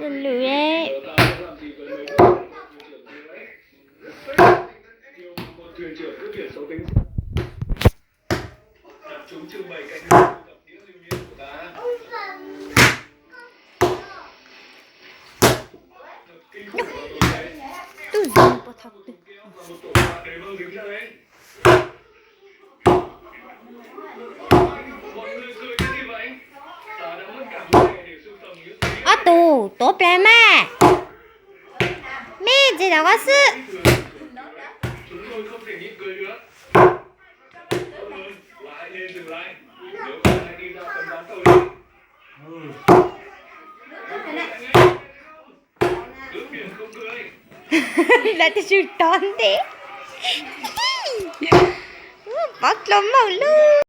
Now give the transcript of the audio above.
Lwm lwm. Tub zoo puas thaum twg? Ob tug tuav plas mas, me ntsis rau koj xwb. Lawv twb tsis tov ntej. Pov dlua maj lub.